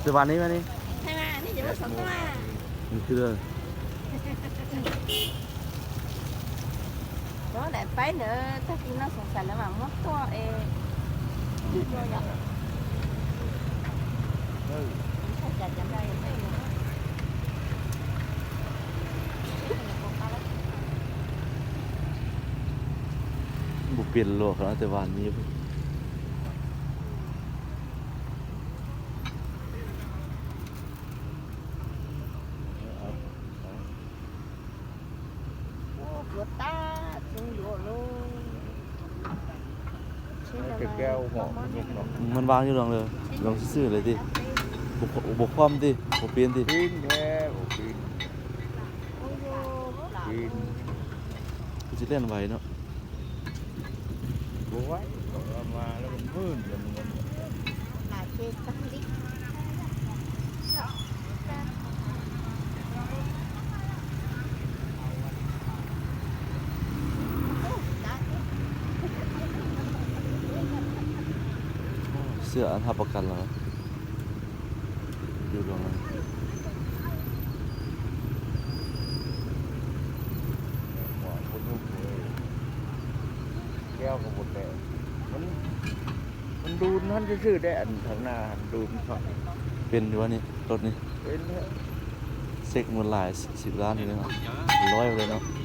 ແຕ່ວານນີ້ມານີ້ ໃຊ່ມາ ນີ້ຈະມາສອງຕົວ ມັນຄືເດີ ບໍ່ໄດ້ໄປເດີ ຕະກີ້ນ້ອງສົງໄສແລ້ວວ່າໝົດຕົວເອງ ຕົວໃຫຍ່ ເອີ ເຂົ້າໃຈກັນໄດ້ ບໍ່ເປັນໂລກແລ້ວ ແຕ່ວານນີ້ ມັນວາງຢູ່ດອງເດີ ລອງຊື່ໆເລີຍຕິ ບໍ່ ບໍ່ຄວ່ຳຕິ ບໍ່ປີນຕິ ປີນແທ້ບໍ່ປີນ ປີນ ຄືຊິແລ່ນໄວເນາະ. ບໍ່ໄຫວ ເພາະວ່າມາແລ້ວມັນມື່ນ ມັນ ເສື້ອອັນຮັບປະກັນແລ້ວ ຢູ່ດວງນັ້ນ ແກ້ວກໍບໍ່ແຕກ ມັນ ມັນດູນຫັ້ນຊື່ໆເດ້ ອັນທາງໜ້າຫັ້ນດູນຝັ່ງ ເປັນຢູ່ວ່ານີ້ ລົດນີ້ ເປັນແລ້ວ ເຊັກໝົດຫຼາຍສິບລ້ານຢູ່ເດ້ເນາະ ເປັນຮ້ອຍເລີຍເນາະ.